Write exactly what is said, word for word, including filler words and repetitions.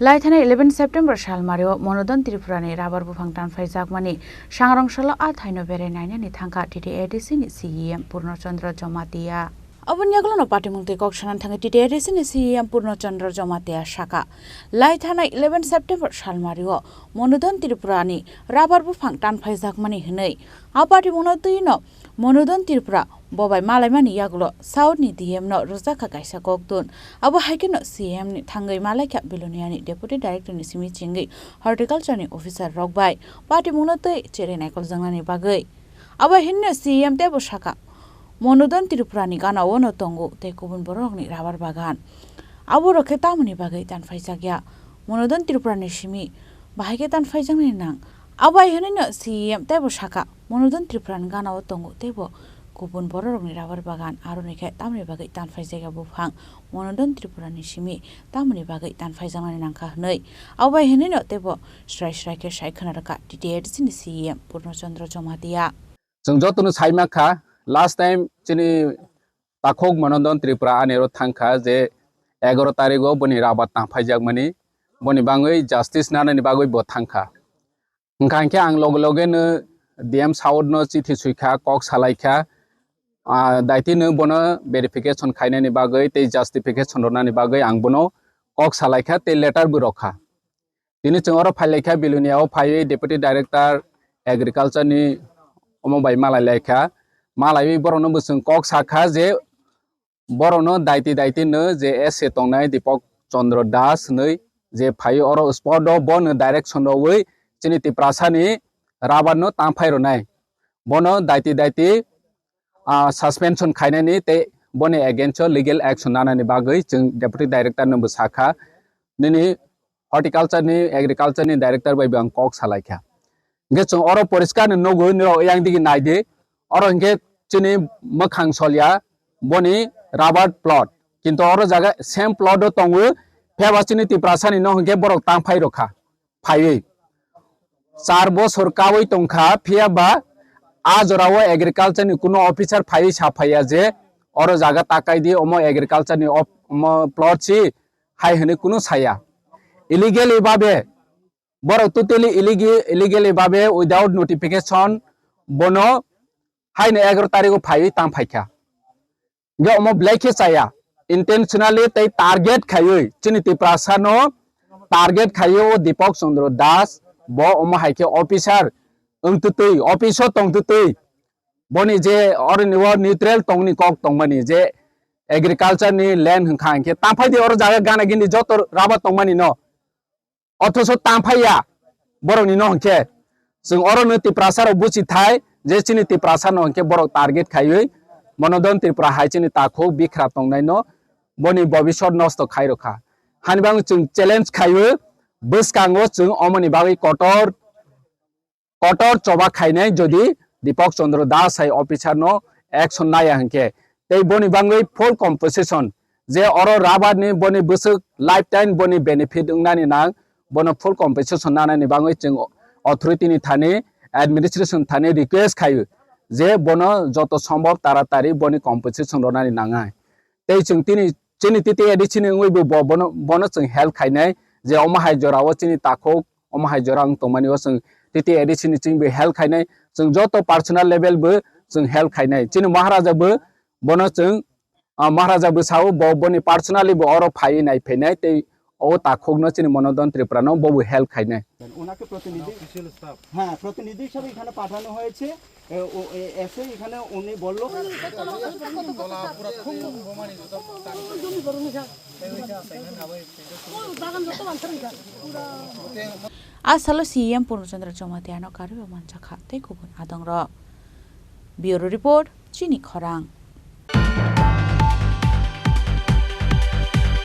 Lai thanai eleven September salmario Monodon Tripurani rabar buphang tanphaijakmani sangrong salo a thaino berai nainani thangkha T T A D C ni C E M Purno Chandra Jamatia. Aboni yagulono patimung tei kok sanani thangwi T T A D C ni C E M Purno Chandra Jamatia sakha, lai thanai eleven September salmario Monodon Tripurani rabar buphang tanphaijakmani hwnwi a patimungno twino Monodon Tripura bobai malaimani yagulo South ni D M no rwjakha kaisa koktun. Abo hai kheno C M ni thangwi malaikha Bilonia ni Deputy Director ni simi chingwi horticulture ni officer rok bai patimungno tei cherwi naikoljaknani bagwi. Abo hinno C M teibo sakha, Monodon Tripura ni gana o no tongo tei kubun borok ni rabar bagan. Abo rok khe tamoni bagwi tanphaijakya? Monodon Tripura ni simi bahai khe tanphaijaknani nang? Abo hai hwnwi no C M teibo sakha, Monodon Tripura ni gana o tongo teibo kubun bororokni rabar bagan, aroni khe tamoni bagwi tanphaijakya buphang? Monodon Tripura ni simi tamoni bagwi tanphaijaknani nangkha hwnwi. Abo hai hwnwi no teibo srai srai khe sai khwna rwkha T T A D C ni C E M Purno Chandra Jamatia. Chwng jotono sai mankha, last time chini takhuk Monodon Tripura anero thangkha je egaro tarigo boni rabar tanphaijakmani, boni bagwi justice nanani bagwi bo thangkha. Hwnkha hwnkhe ang loge loge no D M South no chithi suikha, kok salaikha, ah, daitino bono verification khainani bagwi tei justification rwnani bagwi ang bono kok salaikha tei letter bo rwkha. Tini chwng oro phailaikha, Bilonia o phaiwi Deputy Director Agriculture ni omo bai malailaikha. Malaiwi borokno bo chwng kok sakha je borokno daiti daiti no je S A tongnai Deepak Chandra Das hinwi je phaiwi oro spot o bono direction rwwi chini Tiprasa ni rabar no tangphai rwnai. Bono daiti daiti, ah, suspension khainani tei boni against o legal action nanani bagwi chwng Deputy Director no bo sakha. Nini horticulture ni, agriculture ni director bai bo ang kok salaikha. Hingke chwng oro poriskar ni nugwi nirok yang digi naidi, oro hingke chini mwkhang solya boni rubber plot, kintu oro jaga same plot o tongwi, phiya ba chini Tiprasa ni no hingke borok tang phai rokha, phaiwi char bosor kawi tongkha, phiya ba a jora o agriculture ni kuno officer phaiwi sa phaiya je oro jaga takai di, omo agriculture ni op-, omo plot si, hai hwnwi kunu saya. Illegally babe, borok totally illegi-, illegally babe without notification bono haino egaro tarigo phaiwi tang phaikha. Hingke omo belai khe chaya, intentionally tei target khaiwi chini Tiprasa no target khaiwi o Deepak Chandra Das bo omo hai khe officer wng twtwi, office o tong twtwi, boni je oroni o neutral tongni kok tongmani je agriculture ni land hwnkha hwnkhe tang phai di oro jaga gana gini joto rubber tongmani no, othoso tang phai ya borokni no hwnkhe. Chwng oro no Tiprasa rok buchi thai je chini Tiprasa no hwnkhe borok target khaiwi Monodon Tripura hai chini takhuk bikhrap tongnai no boni bobisot nosto khai rokha. Hani bagwi chwng challenge khaiwi bwskango chwng omoni bagwi kotor kotor choba khainai jodi Deepak Chandra Das hai officer no action naya hwnkhe, tei boni bagwi full compensation je oro rubber ni boni bwswk lifetime boni benefit wngnani nang, bono full compensation nanani bagwi chwng authority ni thani, administration thani request khaio je bono joto sombhob taratari boni compensation rwnani nangnai. Tei chwng tini chini T T A D C ni wngwi bo, bo-, bono, bono chwng help khainai je omo hai jora o chini takhuk, omo hai jora wng tongmani o chwng T T A D C ni chwng bo help khainai, chwng joto personal level bo chwng help khainai. Chini Maharaja bo bono chwng, ah, Maharaja bo sao bo, boni personally bo oro phaiwi nai phainai tei o takhuk no chini Monodon Tripura no bo bo help khainai. ওনাকে প্রতিনিধি, হ্যাঁ, প্রতিনিধি হিসাবে এখানে পাঠানো হয়েছে। এ, ও, এ, এসে এখানে উনি বলল, A salo C E M Purno Chandra Jamatia no karwi manjakha tei kubun adongrok. Bureau Report, Chini Khorang.